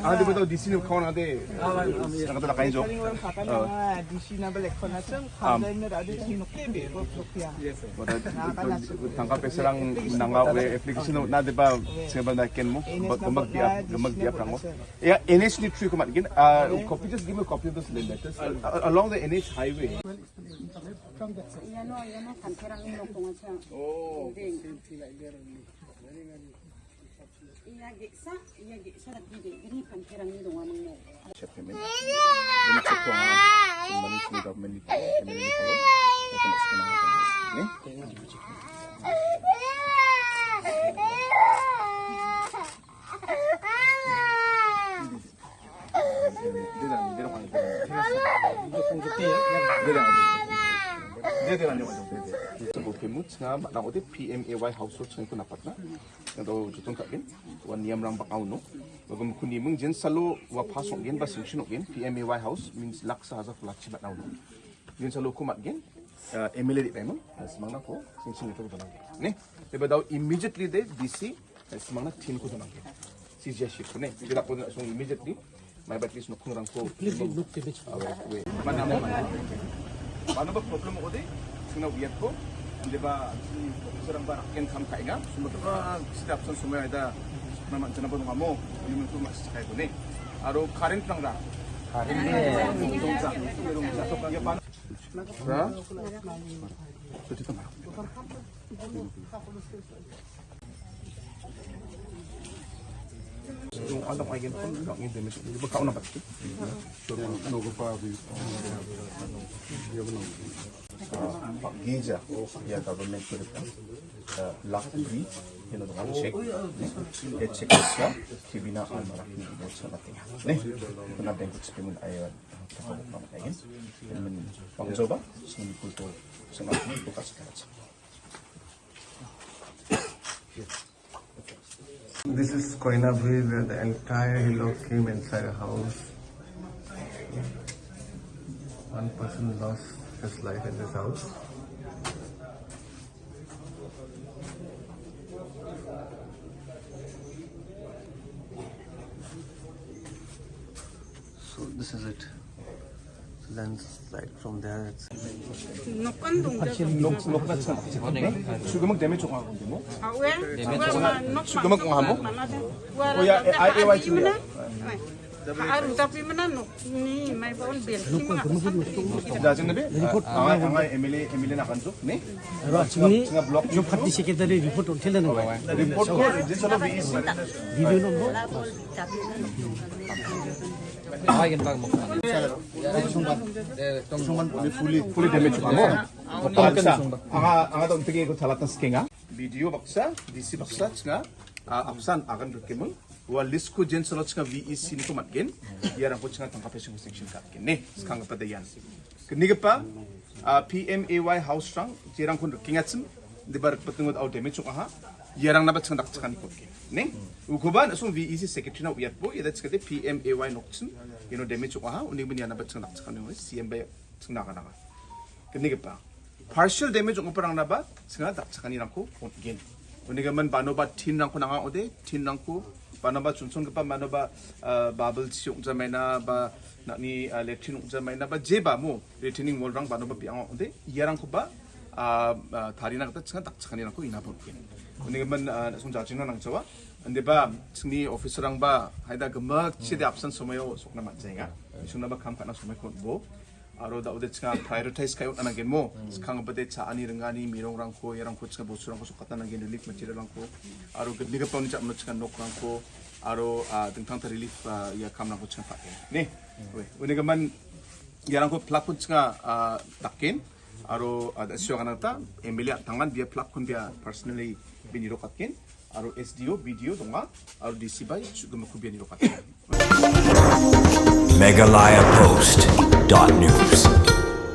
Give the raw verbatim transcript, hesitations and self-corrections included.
Ah, di ba tahu D C ni kau nanti. Nak kata nak kain jok. Paling orang kata nama D C na balik kau nak cem, kau dah nak ada cem nuk tebe, kau nuk ya. Yes, sir. Tangka peserang nanga we application na di ba sing ba na ken mo, gemak dia, gemak dia prang mo. Ya, N H ni three kumat gin. Uh, copy, just give me a copy of those letters. Uh, along the N H highway. Iya no, iya no, kan terang ini nongkrong aja. Oh. Iya, gek sa, iya, gek sa, tapi dek, ini kan terang ini dong, amang no. Check payment. Ini check ko, ah. Money to government ni, government ni, ni. Sabo pemut nga mat na ode P M A Y household sngewkun apat na. Nga do jutun ka bin wan niam rang bak auno. Bagum kuni mung jin salo wa pasok gin ba singsin gin P M A Y house means laksa haza flat chibat auno. Jin salo kumat gin, eh, M L A di pemung, eh, semang na ko singsin itu betul. Ni, tiba dau immediately de D C Eh, semang na tin ko tunang ke. Si jia shi ko ne. Kita ko na song immediately. Mai bat lis nok kung rang ko. Please, please, look, please. Awe, we. Mana mo mana. Mana ba problem ko de. Sina wiat ko. Ande ba si serang ba ken kam kai nga. Semua tu ba setiap son semua ada. Nama jana ba ngamo. Ini mentu mas kai ko ne. Aro current nang da. Current. Rung sa. Rung sa. Ya, mana? Sa? Sa, sa, sa. Yung ano, ay, yun, ano, yung damage. Di ba kauna ba? So, ano ko pa, yung, uh, pag-gija, yeah, government ko rin. Uh, lak di, you know, the check. Eh, check ko siya, kibina ang marak ni ibo sa natin. Ne, ito na din ko sa pimun ay, uh, kakabok na matayin. Pang joba, sa nikuto, sa natin, ito kasi karat sa. This is Koinabri, where the entire Hilok came inside a house. One person lost his life in this house. So this is it. Landslide from there. It's nok kan dung da. Nok, nok na chang. Suka mag damage chong ako mo. Awe. Suka mag ngamo. Oh ya, ai ai wai chili. Aru tapi mana nok ni mai baun bel. Da jeng nabi. Report. Angai angai M L A M L A na kan tu ni. Aru chini. Chini block. Yo party secretary report on thela na. Report ko jin salo V E C. Video number. Fully damage mo. Anga anga dong tege ko thalat na skenga. Video baksa, D C baksa chnga, ah, apsan agan dukimung. Wa list ko jen salot chnga V E C ni ko matgen. Yarang ko chnga tangka pesing sanction kat ken ne. Skang pa dayan. Kni pa, ah, P M A Y house rang, jirang kun kingatsem, di bar patung au damage chung aha, yarang na bat sang dak chnga ni ko ken. Ne? U ko ban asung V E C secretary na u yat bo, yada chnga de P M A Y nok chen, you know, damage chung aha, uni bin yana bat sang dak chnga ni C M ba chnga na kana. Kni pa. Partial damage ong parang na ba, chnga dak chnga ni rang ko, again. Uni ga man bano ba tin rang ko nanga ode, tin rang ko, bano ba chunchon ga ba, bano ba, uh, bubble siung ja maina ba, na ni, uh, latrine ong ja maina ba, je ba mo, retaining wall rang bano ba piang ode, ya rang ko ba, uh, uh, thari na kata chnga dak chnga ni rang ko ina pon again. Uni ga man, uh, sung ja ching na nang chawa, ande ba, chini officer rang ba, haida ga mak, chide absent somayo, sok na mat jenga. Sung na ba kam kana somay ko bo, Aro da ude chnga prioritize kai ut anang gen mo. Skang bade cha ani rengani mirong rangko, ya rangko chnga bosu rangko sokata nang gen relief material rangko. Aro gedni ka pang ni chak mno chnga nok rangko. Aro, ah, tengtang ta relief, ah, ya kam rangko chnga pakai. Ni, we, une gaman ya rangko plakun chnga, ah, takin. Aro, ah, da sio kanang ta, M L A tangan bia plakun bia personally bini rokat ken. Aro S D O, B D O donga, aro D C bai, chuga maku bia ni rokat ken. Meghalaya Post dot news.